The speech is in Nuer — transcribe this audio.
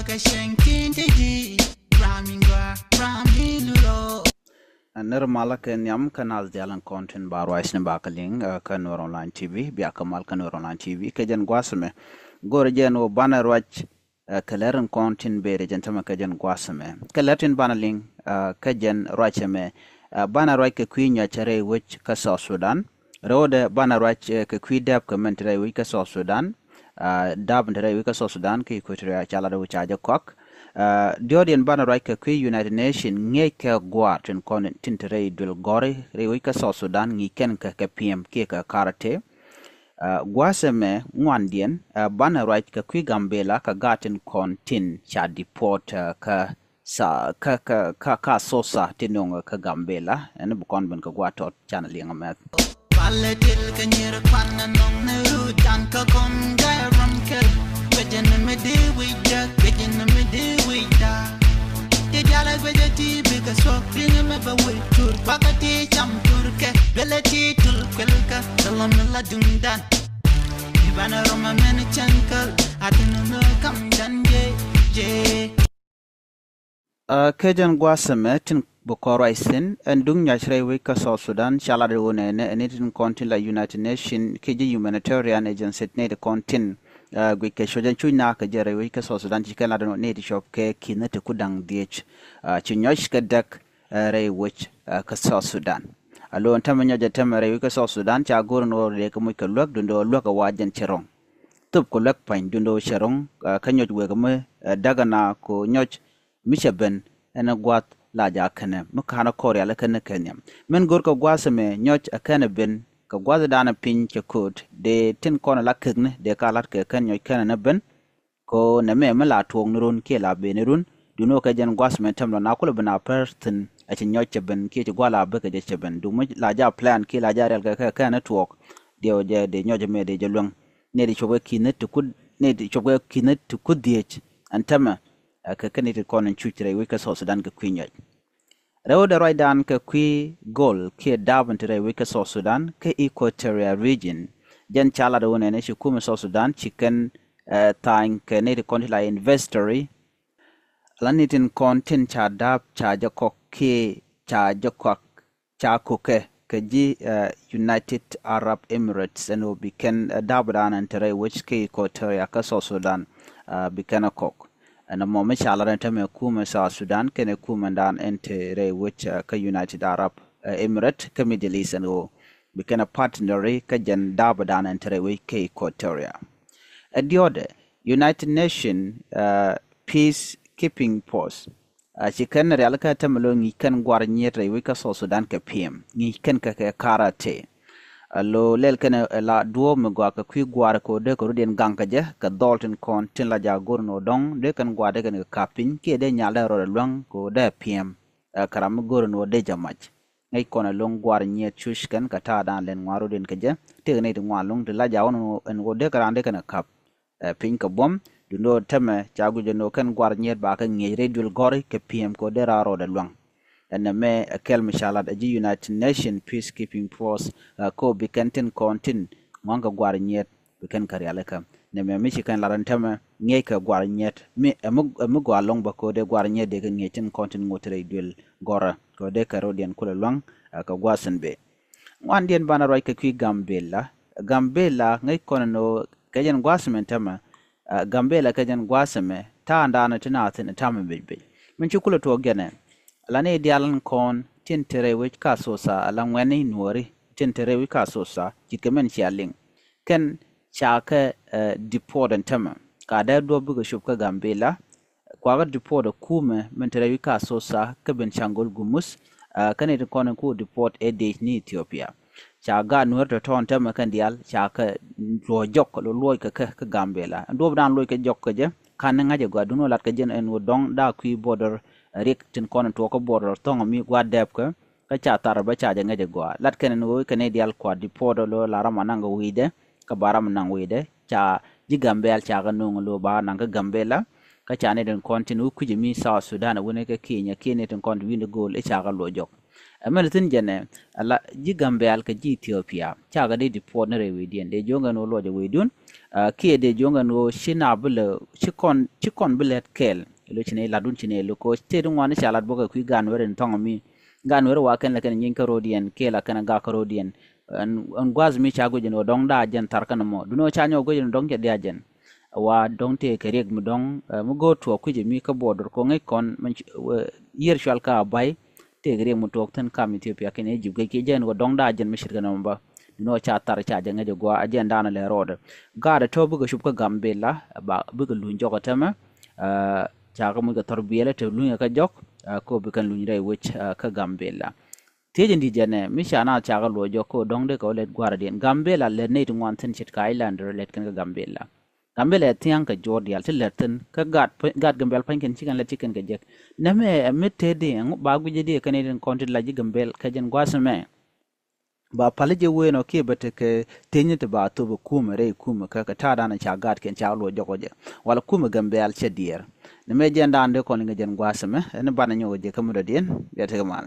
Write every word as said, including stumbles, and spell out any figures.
Kä cieŋ tin ti di ram in gua ram in lulo. Nir malä kɛ nhiam kä nath dial in kɔn tin ba ruac ni ba kä liŋ kä Nuer Online T V, bia kä mal kä Nuer Online T V. Kɛ jɛn gua̱a̱th ɛmɛ go̱r jɛn wä banɛ ruac kɛ lɛr in kɔn tin beri jɛn tämɛ kɛ jɛn gua̱a̱th ɛmɛ. Kɛ lɛr tin banɛ liŋ kɛ jɛn ruac ɛmɛ, banɛ ruac kɛ kui̱ nyuac rɛy wec kä South Sudan. Rɛwdɛ banɛ ruac kɛ kui̱ dääp kɛ mɛn ti rɛy wec kä South Sudan. Dääp in ti rɛy wec kä South Sudan kä Equatoria ca lat wec ca jɛ kɔak. Diɔ̱ɔ̱diɛn banɛ ruac kɛ kui̱ United Nation ŋi̱eec kɛ gua̱a̱r tin kɔn tin ti rɛy duël gɔ̱ri rɛy wec kä South Sudan ŋi̱i̱c kɛn kɛ kɛ piɛm kiɛ kɛ karate. Gua̱a̱th ɛmɛ ŋuandiɛn banɛ ruac kɛ kui̱ Gambela kɛ gaat tin kɔn tin ca deport kä sa kä kä kä kä Asosa ti nuŋ kä Gambela. Ɛn bi kɔn ben kɛ gua̱a̱th tɔt canɛ liŋ ɛmɛ. Palɛ til kɛ nyir pan na nɔŋ ni rudan kä kɔn gɛ ram kɛl. Gbɛjɛ ni mi di wi̱c däk, gbɛjɛ ni mi di wi̱c da̱k. Ti dialɛ gbɛjɛ ti bikɛ suɔk riŋ mi bɛ wi̱c tur. Bakä ti cam tur kɛ, duɛlɛ ti tul kuɛl kɛ, tɔlɔ mi la duŋ dan. Ibanɛ rɔmɛ mɛn cɛn käl, a ti ni mi kam dan jɛ, jɛ. Kä jɛn gua̱a̱th ɛmɛ tin bi kɔn ruac thi̱n ɛn duŋ nyuac rɛy wec kä South Sudan ca lat wä nɛnɛ ɛn ni tin kɔn tin la United Nation kiɛ ji̱ humanitarian agency ni ti kɔn tin guic kɛ cuɔ̱c ɛn cuc na kɛ jɛ rɛy wec kä South Sudan ci kɛn lat ni ti cuɔp kɛ ki̱n ti ku da̱ŋ dhiec ci nyuac kɛ däk rɛy wec kä South Sudan. A lo̱n tämɛ nyuac ɛ tämɛ rɛy wec kä South Sudan ca go̱r ni wä rɛy kɛ muc kɛ luäk duundɛ wä luäk ɛ wa jɛn cɛ rɔ̱ŋ. Thop kɛ luäk pa̱ny duundɛ wä cɛ rɔ̱ŋ kä nyuac wek mi däk ɛna kɛ nyuac mi cɛ ben ɛn gua̱th la jakä kɛnɛ mi ka̱n ɛ kɔn rial ɛ kɛn ni kɛ nhiam. Min go̱r kɛ gua̱th ɛmɛ nyɔc ɛ kɛn ɛ ben kɛ gua̱th danɛ piny cɛ ko̱o̱t dee tin kɔn ɛ la kekni dee ka la̱t kɛ kɛn nyɔc kɛn ɛ ni ben. Kɛ ɣöö nɛmɛ mi la tuɔɔk ni run kiɛ la ben ni run duŋni ɣöö kɛ jɛn gua̱th ɛmɛ tɛm lɔ na kulɛ ben a pɛr thi̱n ɛ ci nyɔc cɛ ben kiɛ ci gua̱th la bekɛ jɛ cɛ ben duŋ mi la ja plan kiɛ la ja rial kɛ kɛ kɛn ɛ tuɔɔk. Diɛw jɛ dee nyɔc ɛmɛ dee jɛ luäŋ. Nɛy ti cuɔpkɛ ki̱n ti ku nɛy ti cuɔpkɛ ki̱n ti ku dhiec ɛn tɛmɛ. Ɛ kɛ kɛn i̱ ti kɔn in cuc rɛy wec kä South Sudan kɛ kui̱ nyɔc. Rɛwdɛ ruacdan kɛ kui̱ go̱l kiɛ dap in ti rɛy wec kä South Sudan kä Equatoria region. Jɛn ca lat wun ɛn i̱ ci kumɛ South Sudan ci kɛn tha̱a̱ny kɛ nɛy ti kɔn ti la investori. La ni tin kɔn tin ca dap ca jɛ kɔk kiɛ ca jɛ kɔk ca kokɛ kɛ ji̱ United Arab Emirates ɛn ɣöö bi kɛn dapdan ɛn te rɛy wec kä Equatoria kä South Sudan bi kɛn ɛ kɔk. Ɛn ɛmɔ mi ca lat ɛn tämɛ kumɛ South Sudan kɛnɛ kumɛ dan ɛn te rɛy wec kä United Arab Emirates kä Middle East ɛn ɣöö bi kɛn ɛ partneri kä jɛn dapdan ɛn te rɛy wec kä Equatoria. Ɛ diɔ̱ɔ̱dɛ United Nation Peace Keeping Force. A ci kɛn rialikä tämɛ lo ŋi̱i̱c kɛn guar nyiet rɛy wec kä South Sudan kɛ piɛm ŋi̱i̱c kɛn kɛ kɛ karate. A lo lɛl kɛn ɛ la duɔ̱ɔ̱p mi gɔaa kɛ kui̱ guar kɛ ɣöö dee kɛ rut yɛn gaŋ kɛ jɛ kɛ dhɔl tin kɔn tin la jaak go̱r ni ɣöö dɔ̱ŋ dee kɛn guar dee kɛn kɛ kap piny kiɛ dee nyal dee rɔɔdɛ luäŋ kɛ ɣöö dee piɛm. Ɛ kɛ ram mi go̱r ni ɣöö dee jɛ mac. Ŋäc kɔn ɛ lo̱ŋ guar nyiet cuc kɛn kɛ ta̱a̱dan lɛn ŋuan rut yɛn kɛ jɛ tëëk nɛy ti ŋuan lo̱ŋ ti la jaak ɣän ɛn ɣöö dee kɛ raan dee kɛn kɛ kap. Ɛ piny kɛ buɔ̱m duundɛ ɣöö tämɛ ca guic ɛn ɣöö kɛn guar nyiet ba kɛ ŋi̱eec rɛy duël gɔ̱ri kɛ pi̱em kɛ ɣöö dee raan rɔɔdɛ luäŋ. Ɛn nɛmɛ ɛ kɛl mi ca lat ɛ ji̱ United Nation Peace Keeping Force ɛ kɛ ɣöö bi kɛn tin kɔn tin ŋua̱ŋ kɛ guar nyiet bi kɛn kɛ rialikä. Nɛmɛ mi ci kɛn lat ɛn tämɛ ŋi̱eec kɛ guar nyiet mi ɛ mi ɛ mi guar lo̱ŋ bä kɛ ɣöö dee guar nyiet dee kɛ ŋi̱eec tin kɔn tin ŋot rɛy duël gɔ̱rä kɛ ɣöö dee kɛ rɔɔdiɛn kulɛ luäŋ ɛ kɛ gua̱a̱th in bëë. Ŋuandiɛn banɛ ruac kɛ kui̱ Gambela. Gambela ŋäc kɔn ɛn ɣöö kɛ jɛn gua̱a̱th ɛmɛ tämɛ. Gambela kɛ jɛn gua̱a̱th ɛmɛ ta̱a̱ daanɔ ti naath thi̱n ɛ ta̱a̱ mi bec bec min ci kulɛ tuɔɔk jɛn ɛ. Ala ni diaal in kɔn tin te rɛy wec ka Asosa ala ŋuɛ̈tni nuɔɔri tin te rɛy wec ka Asosa citkɛ min cia liŋ. Kɛn ca kɛ deport ɛn tämɛ ka dee duɔ̱p bikɛ cop kä Gambela. Kuakä deport ɛ kumɛ min te rɛy wi̱c ka Asosa kä Benishangul Gumuz. Kä ni ti kɔn in ku deport ɛ dec ni Ethiopia. Ca gaat nueer tɔ̱tɔ̱ ɛn tämɛ kɛn diaal ca kɛ luɔc jɔk luɔc kɛ kɛ kä Gambela. Ɛn duɔ̱ɔ̱pdan luɔc kɛ jɔk kɛ jɛ ka̱n ni ŋa̱c ɛ gɔaa duŋni lat kɛ jɛn ɛn ɣöö dɔ̱ŋ daa kui̱ border riɛk tin kɔn in tuɔɔk kä border thɔ̱ŋ mi gua̱a̱th dɛɛp kɛ. Kä ca thar bä ca jɛ ŋäc ɛ gɔaa lat kɛn in ɣöö kɛn ni diaal kua̱r deport ɛ lo̱ la ram anaŋ kɛ wi̱i̱dɛ. Kä ba ram anaŋ wi̱i̱dɛ ca ji̱ Gambɛl ca kɛ no̱o̱ŋ lo̱ ba naŋ kä Gambɛla. Kä ca ni tin kɔn tin wä kui̱c mi South Sudan wä ni kä Kenya kiɛ ni tin kɔn ti wi̱i̱ni go̱o̱l i̱ ca kɛ lo̱ jɔk. Ɛmɛn thi̱n jɛnɛ, ala ji̱ Gambɛl kɛ ji̱ Ethiopia cakɛ dee deport ni rɛy wecdiɛn, dee jiöŋ ɛn ɣöö luɔcɛ wecdun. Kiɛ dee jiöŋ ɛn ɣöö ci na bi lɛ, ci kɔn, ci kɔn bi lɛt kɛɛl. Lo ci nɛ latdun ci nɛ lo ko tëë di ŋuan ca lat bä kɛ kui̱ gan wɛr in thɔŋ mi, gan wɛr wa kɛn lɛ kɛn nyiny kä ro̱diɛn kiɛ la kɛn gak kä ro̱diɛn. Ɛn gua̱th mi ca guic ɛn ɣöö dɔ̱ŋ da̱a̱ jɛn thar kɛn mɔ, duundɛ ɣöö ca nyɔk guic ɛn ɣöö dɔ̱ŋ cɛ dia̱a̱ jɛn. Wa dɔ̱ŋ tëë kɛ riɛk mi dɔ̱ŋ mi go̱o̱r tuɔɔk kui̱c mi kä border kɔŋ ŋäc kɔn mi yiër cual ka a ba̱y. Tëëk riɛk mi tuɔɔk thi̱n kam Ethiopia kɛnɛ Egypt kɛ kiɛ jɛn kɛ dɔ̱ŋ da̱a̱ jɛn mi ce̱tkɛ nɔmɔ bä. Duundɛ ɣöö ca thar ca jɛ ŋäc ɛ gua̱a̱ a jɛn da̱a̱n lɛ rɔɔdɛ. Gaat ɛ tɔ̱ bikɛ cup kä Gambɛla ba bikɛ luny jɔk ɛ tämɛ. Ca kɛ muc kɛ thɔr biɛlɛ te lunyɛ kä jɔk. Ko bikɛn luny rɛy wec kä Gambɛla. Thiec in di̱t jɛnɛ mi ca naath ca kɛ luɔc jɔk ko dɔ̱ŋ dee kɛ wä lɛt gua̱a̱r adiɛn Gambɛla lɛt nɛy ti ŋuan thi̱n ce̱tkɛ Islander lɛt kɛn kä Gambɛla. Gambɛla ɛ thia̱ŋ kɛ juɔ̱ɔ̱r diaal ti lɛt thi̱n kä gat gat Gambɛl pa̱ny kɛn ci kɛn lɛt ci kɛn kɛ jek. Nɛmɛ ɛ mi tëë di ɛŋu ba guic di ɛ kɛn i̱ tin kɔn ti lac ji̱ Gambɛl kɛ jɛn gua̱a̱th ɛmɛ. Ba pali jɛ wen ɔ kiɛ bɛ tekɛ thiecni ti ba thop ɛ kumɛ rɛy kumɛ kä kɛ ta̱a̱ danɛ ca gat kɛn ca luɔc jɔk ɔ jɛ. Wala kumɛ Gambɛl cɛ diɛɛr. Nɛmɛ jɛn daan dee kɔn liŋɛ jɛn gua̱a̱th ɛmɛ ɛn banɛ nyɔk ɔ jɛ kä mi dɔ̱diɛn bia tekɛ mal.